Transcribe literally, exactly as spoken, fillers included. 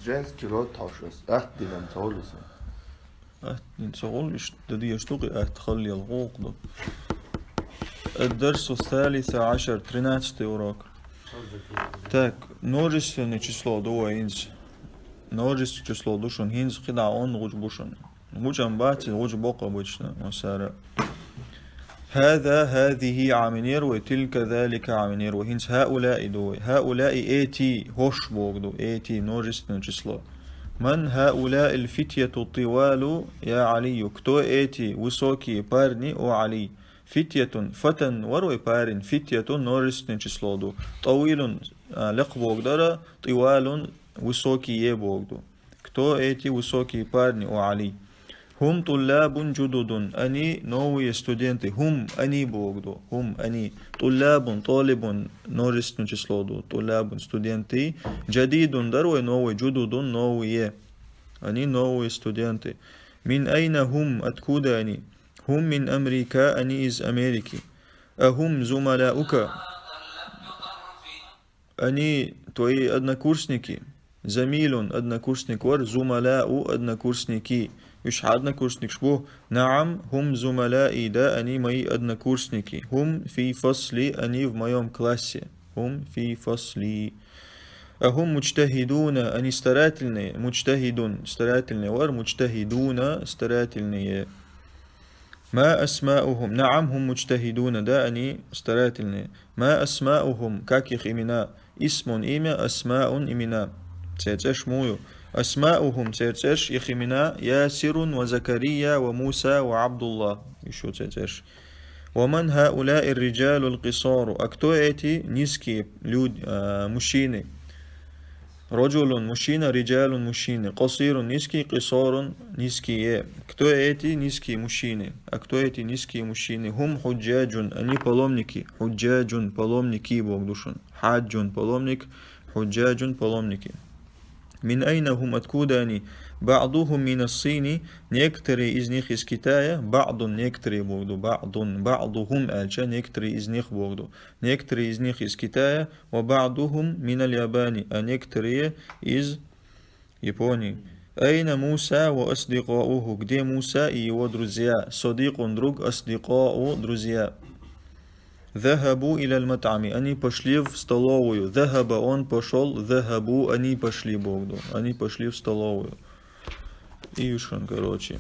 Женский род хьовшас. Атта динан ца гӀуллиса. Атта дин ца гӀуллиш, да деш тукъи атта халлел гӀулакх ду. الدرس الثالث عشر, тринадцатый урок. Так, множественное число ду вай хӀинца. Множественное число ду шун хӀинца, кхидӀа онда гӀуж бу шун. ГӀуж ам бац, гӀуж бокъо бучна, масара. هذا, هذه Ӏаминер вай, تلك, ذلك Ӏаминер вай. ХӀинца هؤلاء ду вай. هؤلاء эти, хӀорш богу ду, эти множественное число. من هؤلاء الفتية الطوال يا علي؟ Кто эти высокие парни, о Али? فتية, فتى вар вай парень, فتية множественное число ду. طويل, а, лекха богу дара, طوال высокие богу ду. Кто эти высокие парни, о Али? هم طلاب جدد, они новые студенты. هم, они богу ду. هم, они. طلاب, طالب множественное число ду. طلاب студенты. جديد дара вай новый, جدد новые. Они новые студенты. من أين هم, откуда они? هم من أمريكا, они из Америки. أهم زملاؤك, они твои однокурсники. زميل однокурсник вар, زملاء однокурсники. Уьш хьа однокурсникаш бу? نعم, هم زملائي, да, они мои однокурсники. هم في فصلي, они в моём классе. هم في فصلي. أهم مجتهدون, они старательные. مجتهد старательный вар, مجتهدون старательные. ما أسماؤهم؟ نعم, هم مجتهدون, да, они старательные. ما أسماؤهم, как их имена? اسم имя, أسماء имена. Церан цӀераш муй? أسماؤهم церан цӀераш, их имена: ياسر وزكريا وموسى وعبد الله. Ещё церан цӀераш. ومن هؤلاء الرجال القصار؟ А кто эти низкие люди, а, мужчины? رجل мужчина, رجال мужчины, قصير низкий, قصار низкие. Кто эти низкие мужчины? А кто эти низкие мужчины? هم حجاج, они паломники. حجاج паломники богу ду шун. حاج паломник, حجاج паломники. من أين هم, откуда они? بعضهم من الصين, некоторые из них из Китая. بعض, некоторые богу ду. بعض, بعضهم аьлча, некоторые из них богу ду. Некоторые из них из Китая. وبعضهم من اليابان, а некоторые из Японии. أين موسى وأصدقاؤه? Где Муса и его друзья? صديق друг, أصدقاء друзья. ذهبوا إلى المطعم, они пошли в столовую. ذهب он пошёл, ذهبوا они пошли богу ду. Они пошли в столовую. И уж он, короче.